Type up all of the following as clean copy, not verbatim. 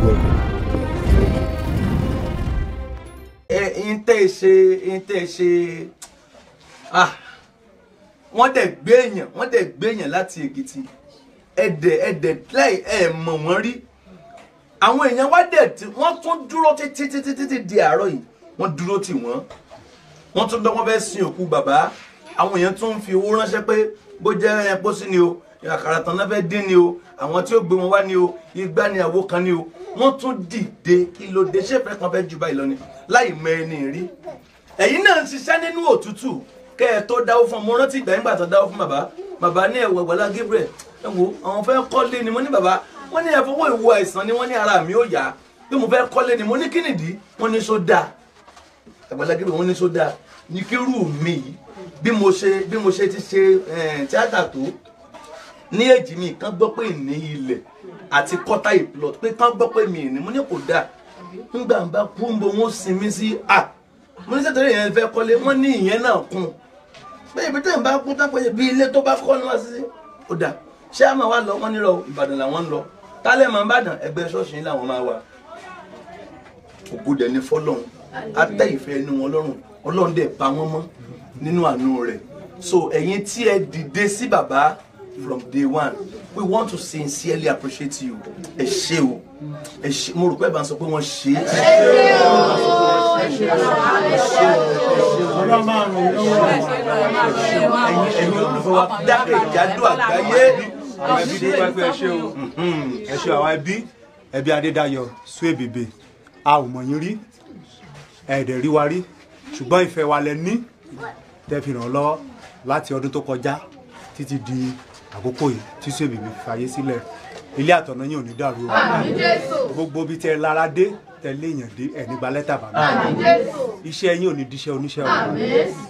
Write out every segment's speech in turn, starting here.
Welcome. Ṣe wọ́n dẹ̀ gbé èèyàn, wọ́n dẹ̀ gbé èèyàn láti Èkìtì, ẹ̀dẹ̀ láì ẹ̀ mọ̀ wọ́n rí. Àwọn èèyàn wá dẹ̀ tí wọ́n tún dúró títí títí títí di àárọ̀ yìí, wọ́n dúró tì wọ́n. Wọ́n tún dán, wọ́n fẹ́ sin òkú bàbá. Àwọn èèyàn tún ń fi owó ránṣẹ́ pé bó jẹ́ pósí ni o, àkàrà tán náà fẹ́ dín ni o, àwọn tí ó gbé wọn wá ni o, igbá ni àwo kan ni o. Wọ́n tún dìde. Kí ló dé? Ṣé ìfẹ́ kan fẹ́ jù báyìí lọ ni láì mọ ẹni rí? Ẹ̀yin náà ń ṣiṣẹ́ nínú òtútù kẹ́ ẹ tó dáwó fún ọmọ. Rántí ìgbà nígbà tó dáwó fún bàbá, bàbá ní ẹ̀wọ̀ Àgbàlá Gabriel, ẹ wo àwọn fẹ́ kọ́lé ni. Mo ní bàbá, wọ́n ní ẹ̀fọwọ́ ìwọ àìsàn ni, wọ́n ní ara mi ò yá bí mo fẹ́ kọ́lé ni. Mo ní kí nìdí? Wọ́n ní sódà Àgbàlá Gabriel, wọ́n ní sódà ní kírú mi yìí bí mo ṣe ti ṣe tíátà tó ní èjì mi kán gbọ́ pé ní ilẹ̀ àti kọ́tà ìplọ̀t pé kán gbọ́ pé mi ní. Mo ní kò dáa, ńgbà ń bá kú ń bo wọn sinmi sí à. Mo ní sẹ́tẹ̀rẹ̀ yẹn fẹ́ kọ́lé, wọ́n ní ìyẹn náà kún pé ibi tẹ́ ń bá kú tán pé bí ilé tó bá kọ́ ní wá sí ó dáa. Ṣé a máa wá lọ? Wọ́n nírọ̀ Ìbàdàn làwọn ń lọ. Tálẹ̀ máa ń bàdàn ẹgbẹ́ ṣọ́ọ̀ṣì yín làwọn máa wà. Ògo dẹ̀ ní fọ́lọ́run, atẹ́ ìfẹ́ inú wọn lọ́rùn, Ọlọ́run dẹ̀ pa wọ́n mọ́ nínú àánú rẹ̀. So ẹ̀yin tí ẹ dìde sí bàbá from day one, we want to sincerely appreciate you. Ẹ ṣé o, ẹ ṣé. Mo rò pé bá ń sọ pé wọ́n ṣe é. Ẹ̀yin olùfẹ́ wa jákèjádò àgbáyé. Àwọn ẹbí dúpẹ́ pé ẹ ṣé o, ẹ ṣé. Àwọn ẹbí Adédayọ̀ Suebebe, a ò mọ̀ yín rí, ẹ̀ẹ́dẹ̀ rí wa rí, ṣùgbọ́n ìfẹ́ wa lẹ ní tẹ́ fi ràn lọ́wọ́ láti ọdún tó kọjá títí di àkókò yìí tí Suebebe fàyè sílẹ̀. Ilé àtọ̀nà yín ò ní dàrú o. Gbogbo bí tẹ lára dé, tẹ léèyàn dé, ẹ̀ nígbà lẹ́tà bàbá. Iṣẹ́ yín ò ní díṣẹ́ oníṣẹ́ o.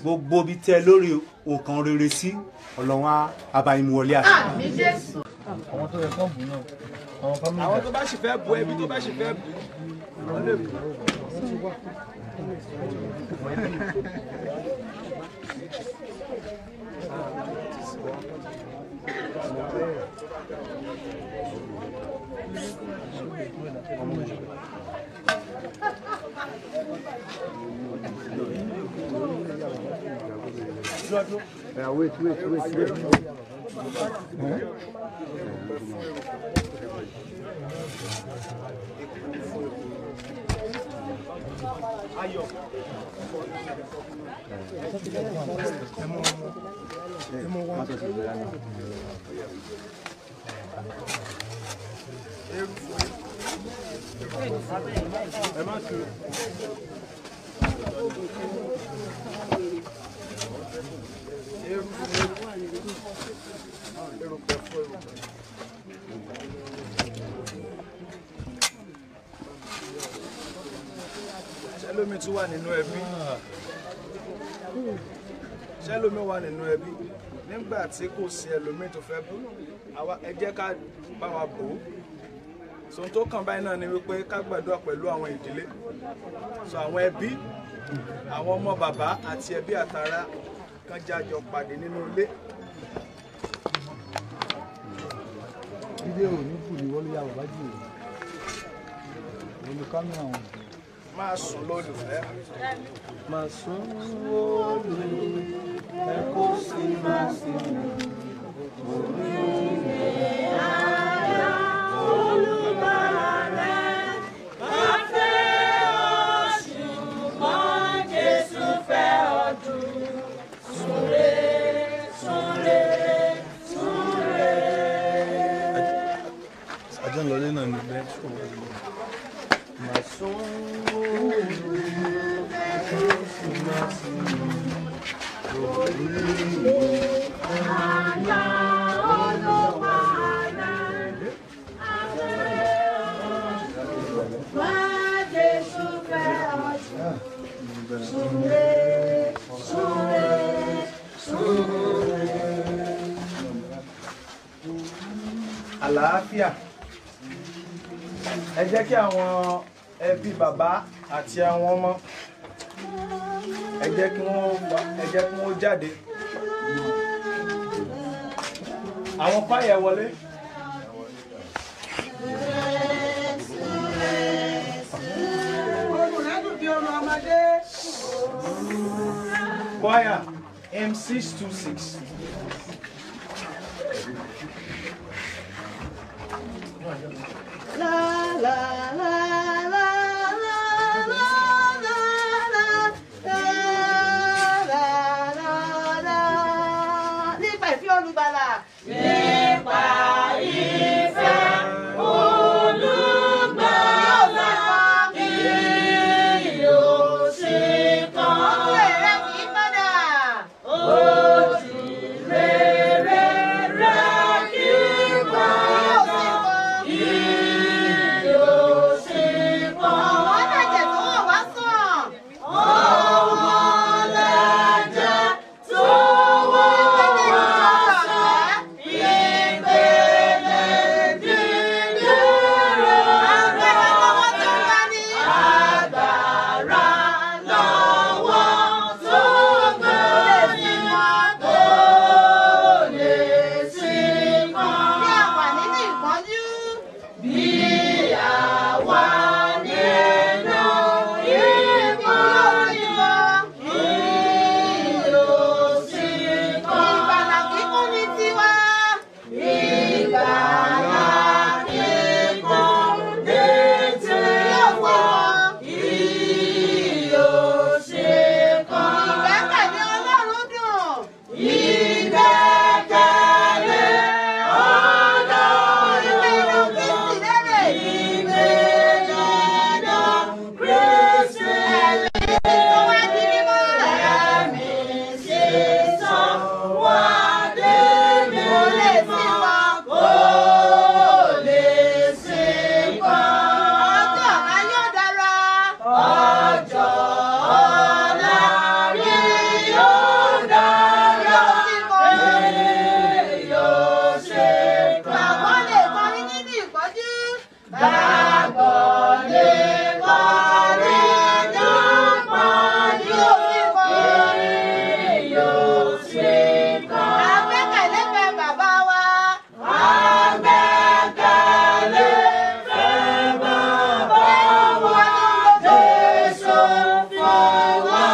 Gbogbo bí tẹ lórí òkan rere sí, Ọlọ́run á bá yín mú wọlé àṣẹ. Àwọn tó yẹ kán bù náà, àwọn fámìlì. Àwọn tó bá sì fẹ́ bu ẹbí tó bá sì fẹ́ bu, wọ́n lè bù. Yeah, wait. Ṣẹlómi tún wà nínú ẹbí. Ṣẹlómi wà nínú ẹbí. Nígbà tí kò sí ẹlòmíì tó fẹ́ bú, àwa ẹ jẹ́ ká bá wa bò ó. So ohun tó kàn báyìí náà ni wípé ká gbàdúrà pẹ̀lú àwọn ìdílé. So àwọn ẹbí, àwọn ọmọ bàbá àti ẹbí àtàrà kan jájọ pàdé nínú ilé. Fídíò ní bù ní wọ́n ló yà bàbá jù ú. Olú kámẹ́rà wọn. Máa sùn lólùfẹ́. Máa sùn olùfẹ́ kó sì máa sinmi. Àjọ ń lọlé náà ní bẹ́ẹ̀. Máa sùn olùfẹ́ kó sì máa sinmi. Àlàáfíà. Ẹ jẹ́ kí àwọn ẹbí bàbá àti àwọn ọmọ, ẹ jẹ́ kí wọ́n jáde. Àwọn páyẹ̀ wọlé. Choir M626. La la la la la la la la la la la. Nípa ìfẹ́ Olùgbàlà. Nípa ìfẹ́ Olùgbàlà kì yóò sí kan. Ojú rẹ̀ kì í padà. Ojú rere rẹ̀ kì í padà. Kì yóò sí kan. Ọ̀wọ́n lẹ̀jẹ̀ tó wọ̀ wá sàn. Ọ̀wọ́n lẹ̀jẹ̀ tó wọ̀ wá sàn. Ìpele dídé rẹ̀. Agbára lọ́wọ́ tó gbani. Agbára lọ́wọ́ tó gbani. Kò lè sí mọ́. Bí a wà nínú ìpọ́njú. Bí a wà nínú ìpọ́njú. Kì yóò sí mọ́. Ìgbàlà kíkún ní tiwa. Ìgbàlà kíkún ní tiwa. Kì yóò sí mọ́. Ìgbẹ́kẹ̀lé Ọlọ́run dùn. Ìgbẹ́kẹ̀lé Ọlọ́run dùn. Ìgbẹ́kẹ̀lé Kristi lérè. Ẹ̀mí tó wá di mímọ́. Ẹ̀mí sísọ wá dé mímọ́. Kò lè sí wọn. Kò lè sí wọn. Ọjọ́ ọ̀la yóò dára. Ọjọ́ ọ̀la yóò dára. Yóò sí wọn. Yóò ṣe kàn. Gbàgbọ́ lè kọrin nínú ìpọ́njú. Gbàgbọ́ lè kọrin nínú ìpọ́njú. Yóò sí wọn. Yóò ṣe kàn. Àgbẹ́kẹ̀lé fẹ́ bàbá wa. Àgbẹ́kẹ̀lé fẹ́ bàbá wa. Jésù fún wa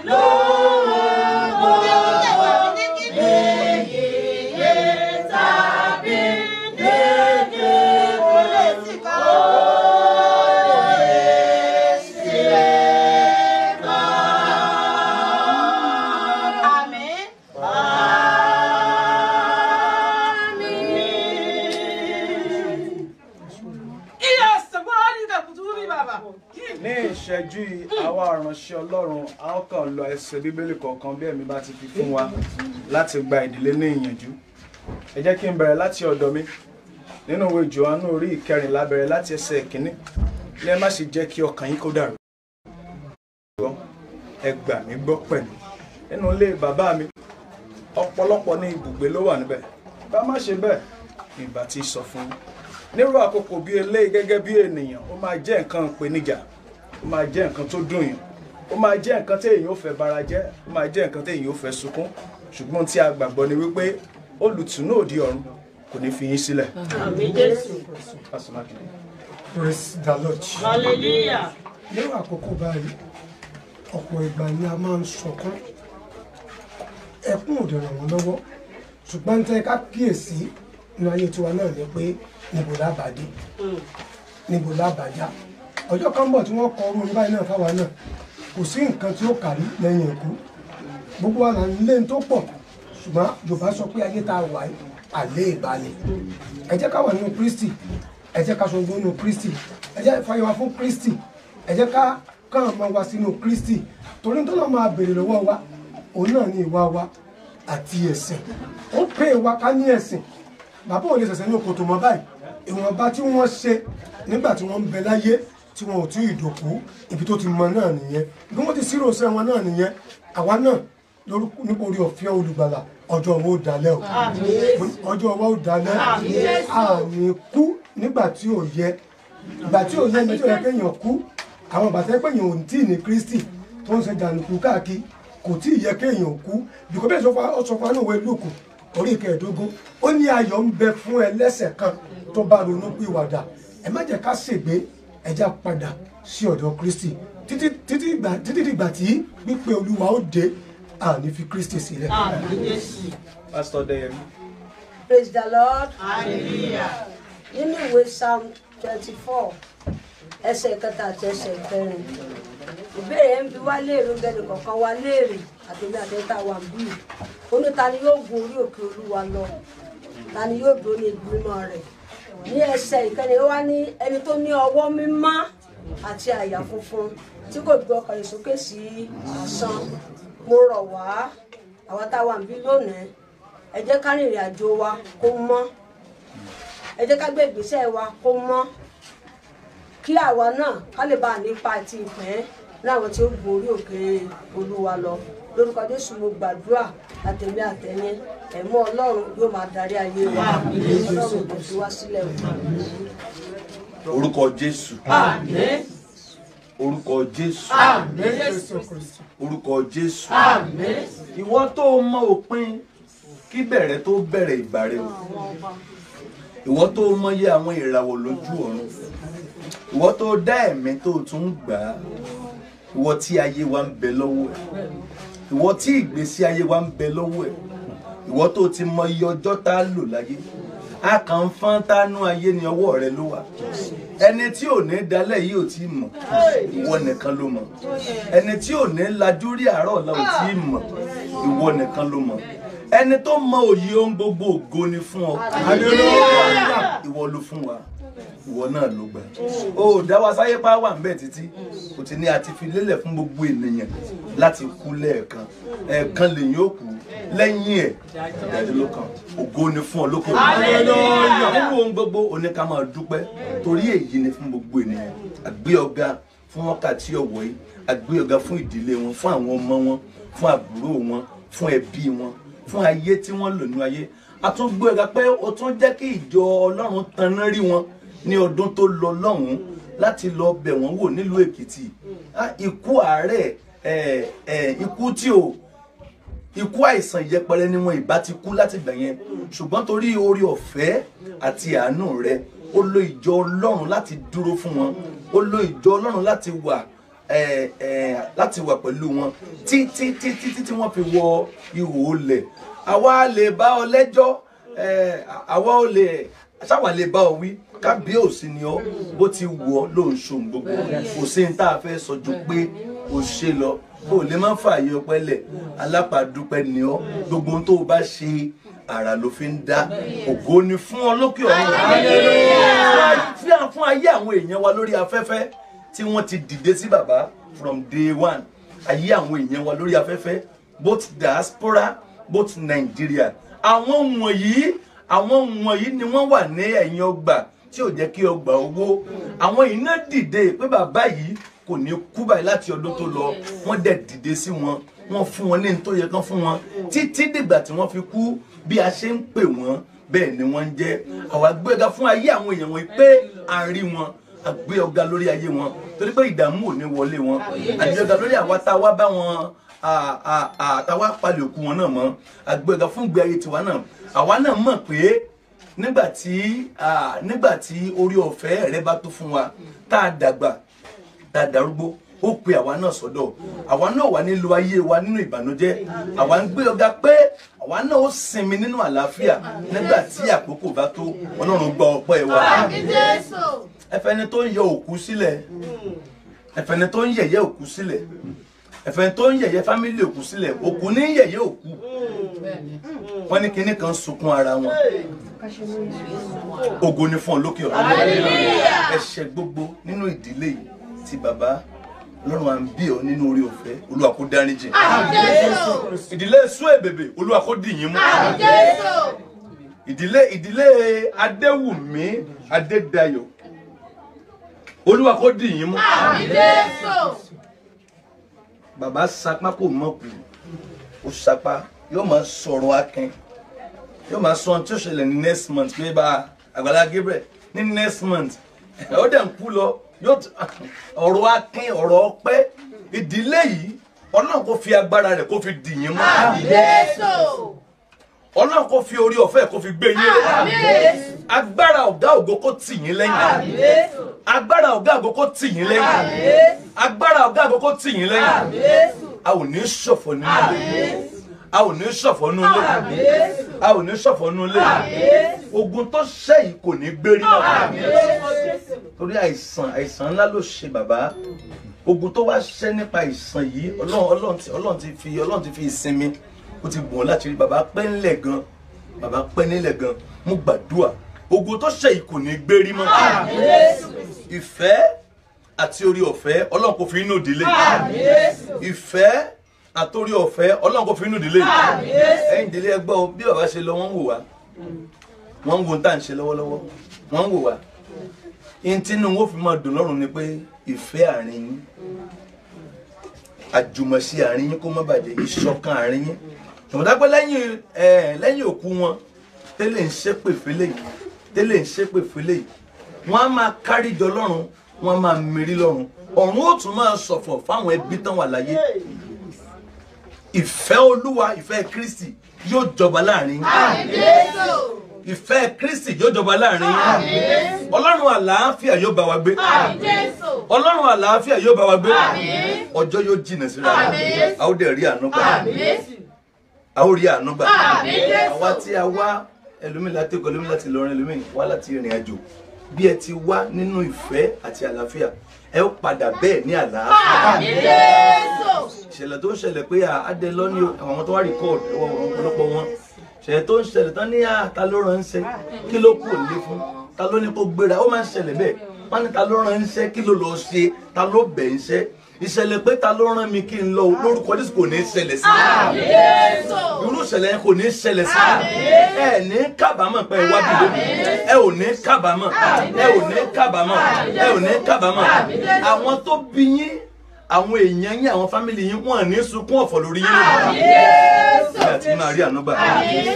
lóhùn gbogbo. Ní tàbí ní kíkún. Kò lè sí kan. Kò lè sí kan. Àmín. Àmín. Ní ìṣẹ́jú yìí, àwa ìránṣẹ́ Ọlọ́run a ó kàn lọ ẹsẹ̀ Bíbélì kọ̀ọ̀kan bí ẹ̀mí bá ti fi fún wa láti gba ìdílé ní ìyànjú. Ẹ jẹ́ kí n bẹ̀rẹ̀ láti ọ̀dọ̀ mi. Nínú ìwé Jòhánù orí ìkẹrìnlá bẹ̀rẹ̀ láti ẹsẹ̀ ìkíní. Ní ẹ má ṣe jẹ́ kí ọkàn yín kó dàrú. Ẹ gbà mí gbọ́ pẹ̀lú. Nínú ilé bàbá mi, ọ̀pọ̀lọpọ̀ ní ibùgbé ló wà níbẹ̀. Bá má ṣe bẹ́ẹ̀, ìbá ti sọ fún yín. Nírú àkókò bí eléyìí gẹ́gẹ́ bí ènìyàn, ó máa jẹ́ nǹkan ìpèníjà, ó máa jẹ́ nǹkan tó dùn yàn, ó máa jẹ́ nǹkan tí èèyàn ò fẹ́ bara jẹ́, ó máa jẹ́ nǹkan tí èèyàn ò fẹ́ sunkún. Ṣùgbọ́n tí a gbàgbọ́ ni wípé olùtùnú òde ọ̀run kò ní fi yín sílẹ̀. Àmín Jésù. Pastor Makinde. Praise the Lord. Hallelujah. Nírú àkókò báyìí, ọ̀pọ̀ ìgbà ni a máa ń sọkún. Ẹkún ò dẹ̀ ràn wọ́n lọ́wọ́. Ṣùgbọ́n tẹ́ ká kíyèsí nínú ayé tiwa náà ni pé níbo lábàdé, níbo lábàjá. Ọjọ́ kan bọ̀ tí wọ́n kọ orú orin báyìí náà fáwa náà. Kò sí nǹkan tí ó kárí lẹ́yìn ikú. Gbogbo wa là ń lé ní tó pọ̀. Ṣùgbọ́n Yorùbá sọ pé ayé tá a wà yìí, àlé ìbálẹ̀. Ẹ jẹ́ ká wà nínú Kristi. Ẹ jẹ́ ká ṣogbó nínú Kristi. Ẹ jẹ́ fàyè wa fún Kristi. Ẹ jẹ́ ká kàn máa wá sínú Kristi. Torí tó lọ́ máa béèrè lọ́wọ́ wa, òun náà ní ìwà wa àti ẹ̀sìn. Ó pè wa ká ní ẹ̀sìn. Bàbá ò lè ṣẹ̀ṣẹ̀ ní kòtò mọ́ báyìí. Ìwọ̀nba tí wọ́n ṣe nígbà tí wọ́n ń bẹ láyé tí wọn ò tí ì dòkú, ibi tó ti mọ náà nìyẹn. Bí wọ́n ti sírò iṣẹ́ wọn náà nìyẹn. Àwa náà lórúkọ nípa orí ọ̀fẹ́ Olùgbàlà, ọjọ́ wa ó dalẹ̀ o. Ọjọ́ wa ó dalẹ̀. Àní kú nígbà tí ò yẹ. Ìgbà tí ò yẹ ni tí ò yẹ kéèyàn kú. Àwọn ìgbà tẹ́ pé èèyàn ò tí ì ní Kristi tó ń ṣe jàǹdùkú káàkiri, kò tí ì yẹ kéèyàn kú. Bìkọ́ bẹ́ẹ̀ sọ fún wa Lúùkù orí ìkẹẹ̀ẹ́dógún, ó ní ayọ̀ ń bẹ fún ẹlẹ́ṣẹ̀ kan tó bá ronú pìwàdà. Ẹ má jẹ́ ká ṣègbé, ẹ já padà sí ọ̀dọ̀ Kristi títí dìgbà tí pípé Olúwa ó dé. A ní fi Kristi sílẹ̀. Pastor Deyemi. Praise the Lord. Hallelujah. Nínú ìwé Psalm 24, ẹsẹ̀ kẹta àti ẹsẹ̀ kẹrin. Ìbéèrè ń bi wá léèrè gẹ́gẹ́ kọ̀ọ̀kan wá léèrè àtẹ̀mí àtẹ̀tà wà ń bí. Ó ní ta ni yóò gun orí òkè Olúwa lọ? Ta ni yóò dúró ní ìgbìmọ̀ rẹ̀? Ní ẹsẹ̀ ìkẹrin ó wá ní ẹni tó ní ọwọ́ mímọ́ àti àyà funfun tí kò gbé ọkàn rẹ̀ sókè sí asán. Mo rọ̀ wá àwọn tá a wà ń bí lónìí. Ẹ jẹ́ ká rìnrìn àjò wa kó mọ́. Ẹ jẹ́ ká gbé ìgbésẹ̀ wa kó mọ́. Kí àwa náà ká lè bá a nípa àti ìpín láwọn tí ó gun orí òkè Olúwa lọ. Lórúkọ Jésù mo gbàdúrà àtẹ̀mí àtẹ̀yìn ẹ̀mọ́ Ọlọ́run yóò máa darí ayé wa. Ọlọ́run kò fi wá sílẹ̀ o. Orúkọ Jésù. Àmín. Orúkọ Jésù. Àmín. Orúkọ Jésù. Àmín. Ìwọ tó mọ òpin kí bẹ̀rẹ̀ tó bẹ̀rẹ̀ ìbàrẹ̀ o. Ìwọ tó mọyé àwọn ìràwọ̀ lójú ọ̀run. Ìwọ tó dá ẹ̀mí tó tún gbà á. Ìwọ tí ayé wa ń bẹ lọ́wọ́ ẹ̀. Ìwọ tí ìgbésí ayé wa ń bẹ lọ́wọ́ ẹ̀. Ìwọ tó ti mọ iye ọjọ́ tá a lò láyé. A kàn ń fọ́n tánú ayé ni ọwọ́ rẹ ló wà. Ẹni tí ò ní dalẹ̀ yìí ò tí ì mọ̀. Ìwọ nìkan ló mọ̀. Ẹni tí ò ní lajú rí àárọ̀ ọ̀la ò tí ì mọ̀. Ìwọ nìkan ló mọ̀. Ẹni tó mọ òye ohun gbogbo ògo ni fún ọ. Ìwọ ló fún wa. Ìwọ náà ló gbà. O dá wa sáyé pa wà ńbẹ̀ títí. O ti ní a ti fi lélẹ̀ fún gbogbo ènìyàn láti kú lẹ́ẹ̀kan. Ẹ̀ẹ̀kan lèyìn ó kú. Lẹ́yìn ẹ̀ ìdájọ́ ló kàn. Ògo ni fún ọ lóko. Nínú ohun gbogbo o ní ká máa dúpẹ́. Torí èyí ni fún gbogbo ènìyàn. Àgbé ọ̀gá fún wákàtí ọ̀wọ̀ yìí. Àgbé ọ̀gá fún ìdílé wọn, fún àwọn ọmọ wọn, fún àbúrò wọn, fún ẹbí wọn, fún ayé tí wọ́n lò ní ayé. A tún gbé ọ̀gá pé o tún jẹ́ kí ìjọ Ọlọ́run taná rí wọn ní ọdún tó lọ lọ́hùn-ún láti lọ bẹ̀ wọ́n wò nílùú Èkìtì. Ikú àárẹ̀ ikú tí o ikú àìsàn yẹpẹrẹ ni wọn ìbá ti kú láti gbà yẹn, ṣùgbọ́n torí oore ọ̀fẹ́ àti àánú rẹ ó lo ìjọ Ọlọ́run láti dúró fún wọn, ó lo ìjọ Ọlọ́run láti wà láti wà pẹ̀lú wọn títí títí tí wọ́n fi wọ ihò olè. Àwa lè bá ọ lẹ́jọ́, àwa ò lè ṣáwa lè bá ọ wí. Kábíyèsí ni ọ, bó ti wù ọ ló ń ṣohun gbogbo. Kò sí ní tá a fẹ́ sọ ju pé o ṣe lọ. O lè má fààyè ọpẹ́ lẹ̀, alápàdúpẹ́ ni ọ. Gbogbo ohun tó o bá ṣe àrà ló fi ń dá. Ògo ni fún ọ lókè ọ̀run. Fún ayé àwọn èèyàn wa lórí afẹ́fẹ́ tí wọ́n ti dìde sí bàbá from day one. Ayé àwọn èèyàn wa lórí afẹ́fẹ́ both diaspora both Nigeria. Àwọn wọ̀nyí ni wọ́n wà ní ẹ̀yìn ọgbà tí ò jẹ́ kí ọgbà owó. Àwọn yìí náà dìde pé bàbá yìí kò ní kú báyìí láti ọdún tó lọ. Wọ́n dẹ̀ dìde sí wọn, wọ́n fún wọn ní ní tó yẹ kán fún wọn títí dìgbà tí wọ́n fi kú. Bí a ṣe ń pè wọ́n bẹ́ẹ̀ ni wọ́n ń jẹ́. Àwa gbéga fún ayé àwọn èèyàn wọn pé a rí wọn, a gbé ọ̀gá lórí ayé wọn torí pé ìdààmú ò ní wọlé wọn. Àgbé ọ̀gá lórí àwa tá a wá bá wọn àtàwa palẹ̀ òkú wọn náà mọ́. Àgbé ọ̀gá fún ìgbé ayé tiwa náà. Àwa náà mọ̀ pé nígbà tí orí ọ̀fẹ́ rẹ bá tó fún wa tá a dàgbà tá a darúgbó, ó pe àwa náà sọ́dọ̀. Àwa náà wà nílò ayé wa nínú ìbànújẹ́. Àwa ń gbé ọ̀gá pé àwa náà ó sinmi nínú àlàáfíà nígbà tí àkókò bá tó. Ọlọ́run gba ọpẹ́ wa. Ẹfẹni tó ń yọ òkú sílẹ̀, ẹfẹni tó ń yẹ̀yẹ́ òkú sílẹ̀, ẹfẹni tó ń yẹ̀yẹ́ fámílì òkú sílẹ̀. Òkú ní yẹ̀yẹ́ òkú. Wọ́n ní kinní kan sunkún ara wọn. Ògo ni fún ọ lókè ọ̀run. Ẹ̀ṣẹ̀ gbogbo nínú ìdílé yìí ti bàbá Ọlọ́run à ń bí ọ nínú orí ọ̀fẹ́. Olúwa kó dáríjì. Ìdílé Suebebe, Olúwa kó dì yín mú. Ìdílé Adéwùmí Adédayọ̀, Olúwa kó dì yín mú. Bàbá sapá kò mọ̀ kú, ó sapá yóò máa sọ̀rọ̀ akin, yóò máa sọ ohun tí ó ṣẹlẹ̀ ní next month pé bá Àgbàlá Gabriel ní next month ó dẹ̀ ń kú lọ. Yóò ọ̀rọ̀ akin, ọ̀rọ̀ ọpẹ́. Ìdílé yìí Ọlọ́run kò fi agbára rẹ̀ kó fi dì yín mú. Ọlọ́run kò fi orí ọ̀fẹ́ kó fi gbé yín ró. Agbára ọ̀gá ògo kó tì yín lẹ́yìn. Agbára ọ̀gá ògo kó tì yín lẹ́yìn. Agbára ọ̀gá ògo kó tì yín lẹ́yìn. A ò ní ṣọ̀fọ̀ nínú ilé. A ò ní ṣọ̀fọ̀ nínú ilé. A ò ní ṣọ̀fọ̀ nínú ilé. Ogun tó ṣẹ́ yìí kò ní gbérí mọ́. Torí àìsàn ńlá ló ṣe bàbá. Ogun tó wá ṣẹ́ nípa àìsàn yìí, Ọlọ́run ti fi ìsinmi, ó ti bùn ọ́ láti rí. Bàbá pẹ́ ńlẹ̀ gan. Bàbá pẹ́ nílẹ̀ gan. Mo gbàdúrà, ogun tó ṣẹ́ yìí kò ní gbérí mọ́. Ìfẹ́ àti orí ọ̀fẹ́ Ọlọ́run kò fi inú ìdílé. Ìfẹ́ àti orí ọ̀fẹ́ Ọlọ́run kò fi inú ìdílé. Ẹ̀yin ìdílé ẹ gbọ́ bí bàbá ṣe lọ, wọ́n ń wò wá. Wọ́n ń wo tá à ń ṣe lọ́wọ́lọ́wọ́. Wọ́n ń wò wá. Ihun tí inú wọn fi máa dùn lọ́rùn ni pé ìfẹ́ àárín yín, àjùmọ̀ṣe àárín yín kó má bàjẹ́, ìṣọ̀kan àárín yín. Tòmọ̀tà pé lẹ́yìn òkú wọn, tẹ́lẹ̀ ń ṣépè fẹ́lẹ̀ yìí, tẹ́lẹ̀ ń ṣépè fẹ́lẹ̀ yìí, wọ́n á máa káríjọ lọ́rùn, wọ́n á máa mérí lọ́rùn. Ọ̀run ó tún máa ṣọ̀fọ̀ fáwọn ẹbí tán wà láyé. Ìfẹ́ Olúwa, ìfẹ́ Kristi yóò jọba láàrin yín. Ìfẹ́ Kristi yóò jọba láàrin yín. Ọlọ́run àlàáfíà yóò bá wa gbé. Ọlọ́run àlàáfíà yóò bá wa gbé. Ọjọ́ yóò jìnnà síra. A ó dẹ̀ rí àánú gbà. A ó rí àánú gbà. Àwa tí a wá, ẹlòmíì láti Èkó, ẹlòmíì láti Ìlọrin, ẹlòmíì wá láti ìrìn àjò. Bí ẹ ti wá nínú ìfẹ́ àti àlàáfíà, ẹ ó padà bẹ́ẹ̀ ní àlàáfíà. Ìṣẹ̀lẹ̀ tó ń ṣẹlẹ̀ pé adé lọ ní àwọn tó wá rìkọ́ọ̀dù ọ̀pọ̀lọpọ̀ wọn. Ìṣẹ̀lẹ̀ tó ń ṣẹlẹ̀ tán ní ta ló ránṣẹ́, kí ló kù nílé fún, ta ló ní kó gbéra, ó máa ń ṣẹlẹ̀ bẹ́ẹ̀. Wọ́n ní ta ló ránṣẹ́, kí ló lọ ṣe, ta ló bẹ̀ ń ṣẹ́. Ìṣẹ̀lẹ̀ pé ta ló rán mi kí n lọ lórúkọ Jésù kò ní ṣẹlẹ̀ sí mi. Irú ìṣẹ̀lẹ̀ yẹn kò ní ṣẹlẹ̀ sí mi. Ẹ ní kábàámọ̀ pé ẹ wá bí lónìí. Ẹ ò ní kábàámọ̀. Ẹ ò ní kábàámọ̀. Ẹ ò ní kábàámọ̀. Àwọn tó bí yín, àwọn èèyàn yín, àwọn fámìlì yín, wọ́n ní sunkún ọ̀fọ̀ lórí yín lónìí. Àti máa rí àánú gbà.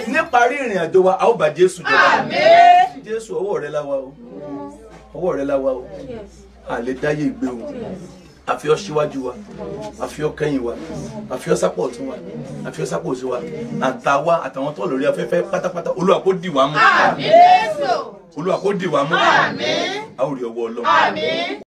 Níparí ìrìn àjò wa, a ó bá Jésù jọba. Jésù, ọwọ́ rẹ la wà o. Ọwọ́ rẹ la wà o. A lè dáyé ìgbé o. Àfi ọ́ síwájú wa, àfi ọ́ kẹ́yìn wa, àfi ọ́ sápò ọ̀tún wa, àfi ọ́ sápò òsì wa, àtàwa àtàwọn tó lórí afẹ́fẹ́ pátápátá, Olúwa kó dì wá mú. Olúwa kó dì wá mú. A ó rí ọwọ́ Ọlọ́run.